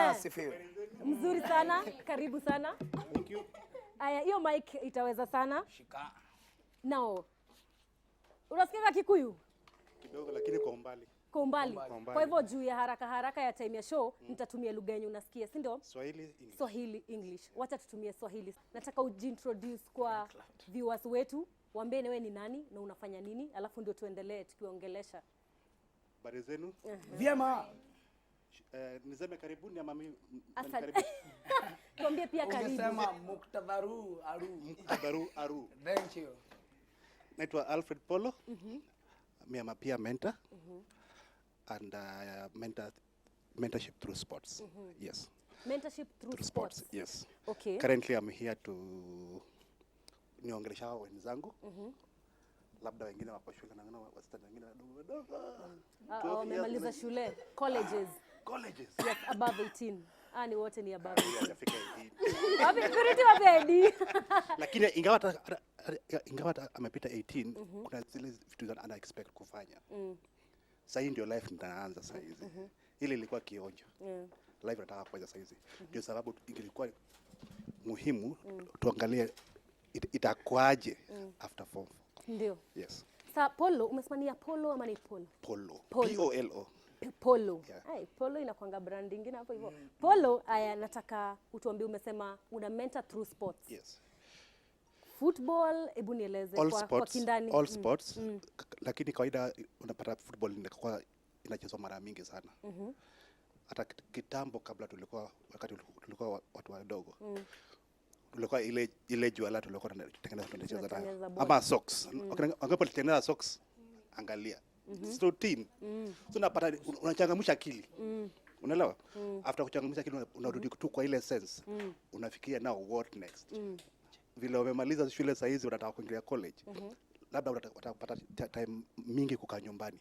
Bwana asifiwe. Mzuri sana, karibu sana. Thank you. Aya, hiyo mic itaweza sana. Shika. Now, unasikia Kikuyu? Kidogo lakini kwa umbali. Kwa umbali. Kwa umbali. Kwa hivyo juu ya haraka haraka ya time ya show, nitatumia lugha yenye unasikia, si ndio? Swahili, English. Swahili, English. Wacha tutumie Swahili. Nataka ujiintroduce kwa viewers wetu, waambie wewe ni nani na unafanya nini, alafu ndio tuendelee tukiongelesha. Habari zenu? Vyema. Niseme karibuni ama mimi Asante. Karibu. Tuambie pia karibu. Ungesema muktadharu aru. Muktadharu aru. Thank you. Naitwa Alfred Polo. Me am a peer mentor and mentorship through sports. Yes. Mentorship through Through sports. sports. Yes. Okay. Currently I'm here to niongelesha hao wenzangu. Labda wengine wako shule na wengine wasichana wengine wadogo wadogo. Ah, 12 years, wamemaliza shule, colleges. Colleges. Yes, above 18. Ah, ni wote ni above 18. Hajafika 18. Wapi Purity, wapi ID? Lakini ingawa hata amepita 18, kuna zile vitu za ana expect kufanya. Sasa hii ndio life nitaanza saa hizi. Ile ilikuwa kionjo. Life nataka kuanza saa hizi. Ndio sababu ingekuwa muhimu tuangalie itakuwaje after form 4. Ndio. Yes. Sa Polo, umesema ni ya Polo ama ni Polo? Polo. Polo. P O L O. Polo. Yeah. Ai, Polo inakuanga brand ingine hapo hivyo. Polo, aya, nataka utuambie, umesema una mentor through sports. Yes. Football, hebu nieleze All kwa sports, kindani. All sports. Lakini kawaida unapata football inakuwa inachezwa mara mingi sana. Hata kitambo kabla tulikuwa, wakati tulikuwa watu wadogo. Tulikuwa ile juala tulikuwa tunatengeneza, tunacheza nayo. Tunatengeneza ball. Ama socks. Wangepo socks, angalia. It's routine. So unapata unachangamsha akili. Unaelewa? After kuchangamsha akili unarudi tu kwa ile sense. Unafikiria now what next? Vile umemaliza shule saa hizi unataka kuingia college. Labda utapata time mingi kukaa nyumbani.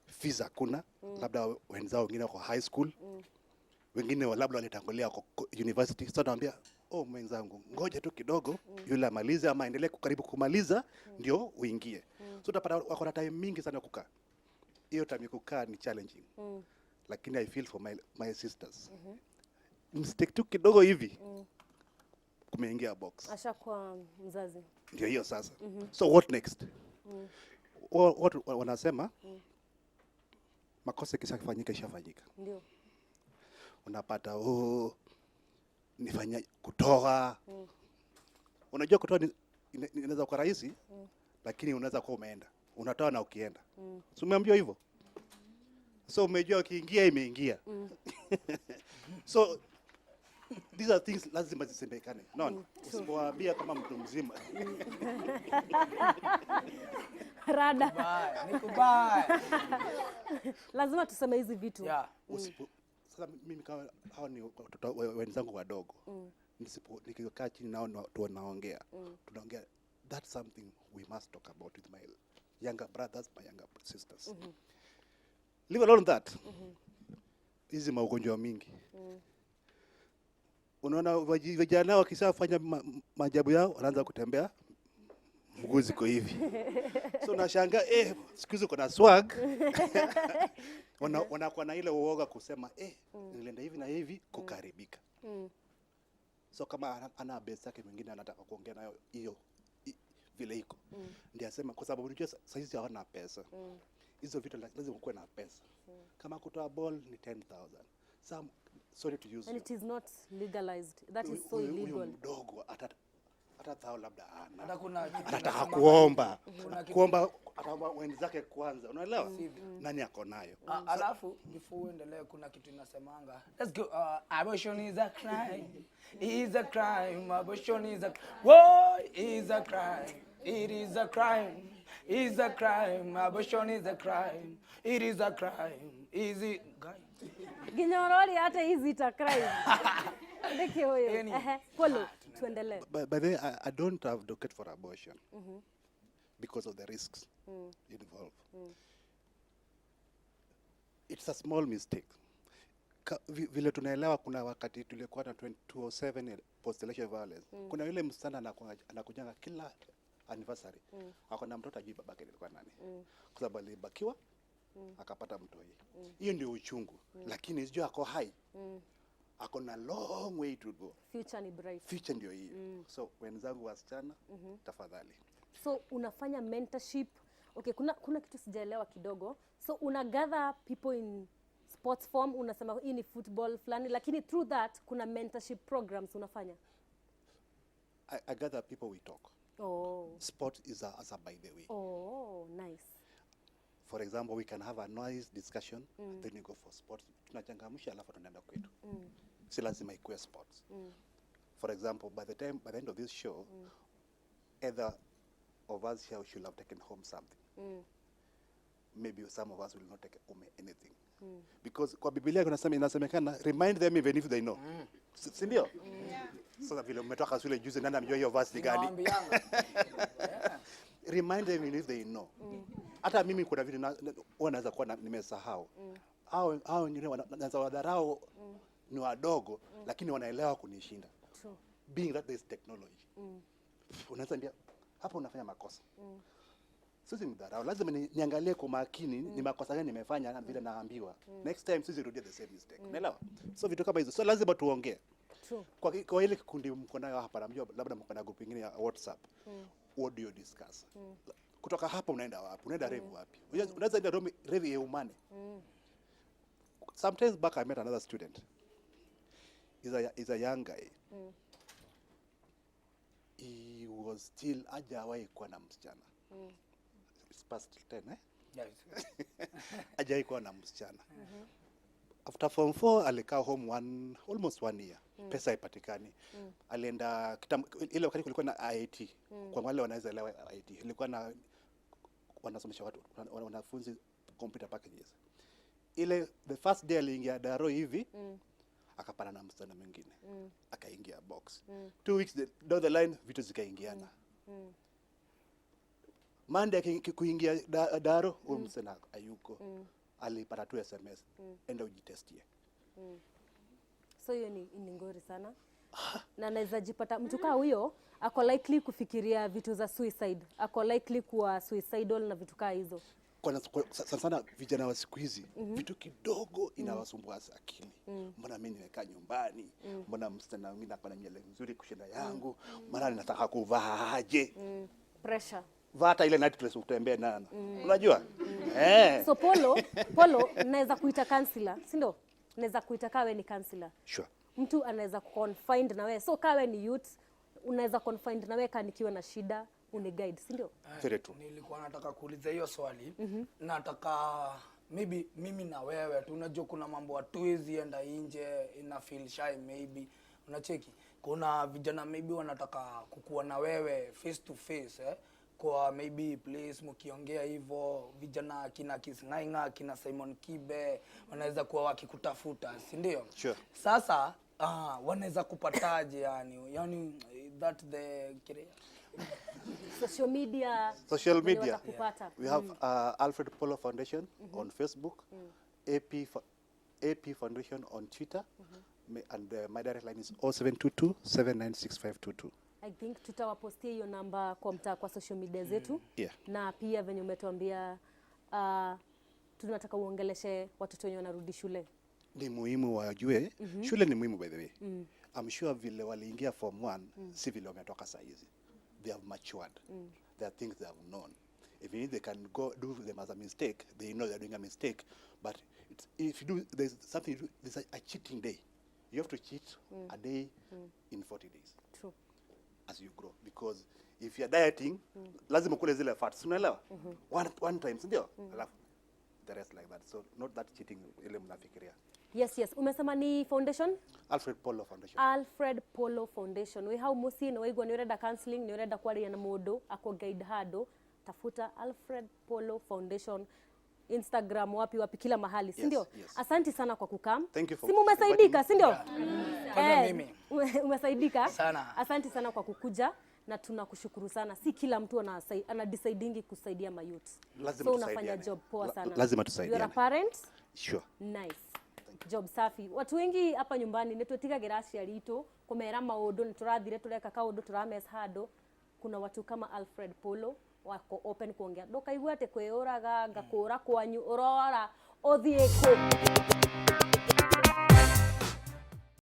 Fees hakuna, labda wenzao wengine wako high school. Wengine labda walitangulia wako university. Sasa naambia, "Oh mwenzangu, ngoja tu kidogo yule amalize ama aendelee karibu kumaliza ndio uingie." So utapata wako na time mingi sana kukaa. Hiyo time ya kukaa ni challenging. Lakini I feel for my sisters. Mistake tu kidogo hivi, kumeingia box. Ashakuwa mzazi. Ndio hiyo sasa. So what next? Watu wanasema makosa ikishafanyika ishafanyika. Ndio. Unapata, oh, nifanya kutoa. Unajua kutoa inaweza kuwa rahisi, lakini unaweza kuwa umeenda. Unatoa na ukienda. So umeambiwa hivyo. So umejua ukiingia imeingia. So these are things lazima zisemekane. No, usipowaambia kama mtu mzima. Rada. Bye. Niko bye. Lazima tuseme hizi vitu. Yeah. Usipo, sasa mimi kama hao ni watoto wenzangu wadogo. Nisipo nikikaa chini nao tunaongea. Tunaongea, that's something we must talk about with my younger brothers, my younger sisters. Leave alone that. Hizi maugonjwa mingi. Unaona vijana wakishafanya maajabu yao wanaanza kutembea mguu ziko hivi. So nashangaa, siku hizi kuna swag. Wanakuwa na ile uoga kusema, nilienda hivi na hivi kukaribika. So kama ana base yake mwingine anataka kuongea nayo hiyo vile iko. Ndiye asema kwa sababu unajua saa hizi hawana pesa. Hizo vitu lazima kuwe na pesa. Kama kutoa ball ni 10,000. Some, sorry to use And you. it is not legalized. That is so Huyu illegal. mdogo hata thao labda hana. Hata kuna kitu Anataka kuomba. Kuna kitu- Kuomba ataomba wenzake kwanza. Unaelewa? Nani ako nayo? Ah, alafu before uendelee kuna kitu inasemanga, let's go, abortion is a crime, is a crime, abortion is a, whoa, is a crime, it is a crime, is a crime, abortion is a crime, it is a crime, is it guy. Ginyorori hata hizi ita crime. Ndeke huyo. Yani. Ehe, Polo, tuendelee. By the way, I don't advocate for abortion because of the risks involved. It's a small mistake. Vile tunaelewa kuna wakati tulikuwa na 2007 post-election violence. Kuna yule msichana anakujanga kila anniversary. Ako na mtoto ajui babake alikuwa nani. Kwa sababu alibakiwa Akapata mtoi. Hiyo ndio uchungu. Lakini sijui ako hai. Ako na long way to go. Future ni bright. Future ndio hiyo. So wenzangu wasichana, tafadhali. So unafanya mentorship. Okay, kuna kitu sijaelewa kidogo. So una gather people in sports form, unasema hii ni football fulani, lakini through that kuna mentorship programs unafanya. I gather people, we talk. Oh. Sport is as a by the way. Oh, nice. For example, we can have a nice discussion, then we go for sports. Tunachangamsha alafu tunaenda kwetu. Si lazima ikuwe sports. For example, by the end of this show, either of us here should have taken home something. Maybe some of us will not take home anything. Because kwa Biblia kuna inasemekana, "Remind them even if they know." Si ndio? Sasa vile umetoka shule juzi, nani amejua hiyo verse ni gani? Nawaambianga. Remind them even if they know. Hata mimi kuna vitu huwa naweza kuwa nimesahau. Hao wengine naweza wadharau, ni wadogo, lakini wanaelewa kunishinda. True. Being that there is technology. Unaweza ambia hapo unafanya makosa. Sisi mdharau, lazima niangalie kwa makini ni makosa gani nimefanya na vile naambiwa. Next time sisi rudie the same mistake. Unaelewa? So vitu kama hizo. So lazima tuongee. True. Kwa ile kikundi mko nayo hapa, namjua labda mko na group ingine ya WhatsApp. What do you discuss? Kutoka hapa unaenda wapi? Unaenda rave wapi? Unaweza enda rave ya umane. Sometimes back I met another student. He's a young guy. He was still hajawahi kuwa na msichana. It's past 10, eh? Yes. Hajawahi kuwa na msichana. After form 4 alikaa home almost one year. Pesa haipatikani. Alienda ile wakati kulikuwa na IIT. Kwa wale wanaweza elewa IIT. Ilikuwa na wanasomesha watu wanafunzi computer packages. Ile the first day aliingia daro hivi, akapana na msichana mwingine. Akaingia box. 2 weeks down the line vitu zikaingiana. Monday kuingia daro, huyu msichana hayuko. Alipata tu SMS, "Enda ujitestie." So hiyo ni ngori sana na naweza jipata mtu kaa huyo ako likely kufikiria vitu za suicide, ako likely kuwa suicidal na vitu kaa hizo. Sana sana vijana wa siku hizi, vitu kidogo inawasumbua akili. Mbona mimi nimekaa nyumbani? Mbona msichana mwingine ako na nywele nzuri kushinda yangu? Mara ninataka kuvaa aje? Pressure. Vaa hata ile night dress utembee nana. Unajua? Eh. So Polo, naweza kuita counselor, si ndio? Naweza kuita kawe ni counselor. Sure. Mtu anaweza confide na wewe. So kawe ni youth, unaweza confide na wewe kaa nikiwa na shida, uni guide, si ndio? Very true. Nilikuwa nataka kuuliza hiyo swali. Nataka maybe mimi na wewe tu, unajua kuna mambo hatuwezi enda nje, ina feel shy maybe, unacheki kuna vijana maybe wanataka kukuwa na wewe face to face, eh? Kwa maybe place mkiongea hivyo, vijana kina Kisng'aing'a, kina Simon Kibe wanaweza kuwa wakikutafuta, si ndio? Sure. Sasa wanaweza kupataje, yani that the Social media. Social wenye media. watakupata. We have Alfred Polo Foundation on Facebook, AP Foundation on Twitter, and my direct line is 0722 796522. I think tutawapostia hiyo namba kwa mtaa kwa social media zetu. Na pia venye umetuambia, tunataka uongeleshe watoto wenye wanarudi shule. Ni muhimu wajue shule ni muhimu, by the way. I'm sure vile waliingia form 1 si vile wametoka saa hizi. They have matured. There are things they have known. Even if they can go do them as a mistake, they know they're doing a mistake. But if you do, there's something you do, there's a cheating day. You have to cheat a day in 40 days True. As you grow, because if you're dieting, lazima ukule zile fats, unaelewa, one time, si ndio? Alafu the rest like that. So not that cheating ile mnafikiria. Yes. Umesema ni foundation? Alfred Polo Foundation. Alfred Polo Foundation. Wi hau mucii nĩ waigua nĩ ũrenda counseling, nĩ ũrenda kwaria na mũndũ akũ guide handũ, tafuta Alfred Polo Foundation, Instagram, wapi wapi, kila mahali, si Yes, ndio? yes. Asanti sana kwa kukam. Thank you for Si mumesaidika, si ndio? Kwanza mimi. Umesaidika Sana. Asanti sana kwa kukuja na tunakushukuru sana. Si kila mtu ana decidingi kusaidia mayouth. Lazima So unafanya tusaidiane. job poa sana. Lazima You are a tusaidiane. parent? Sure. Nice job, safi. Watu wengi hapa nyumbani nĩ twĩtigagĩra aciari itũ kũmera maũndũ, nĩ tũrathire tũreka kaũndũ tũrames handũ. Kuna watu kama Alfred Polo. Wako open kuongea, ndũkaigue atĩ kwĩyũraga ngakũra kwanyu ũrora ũthiĩ kũ.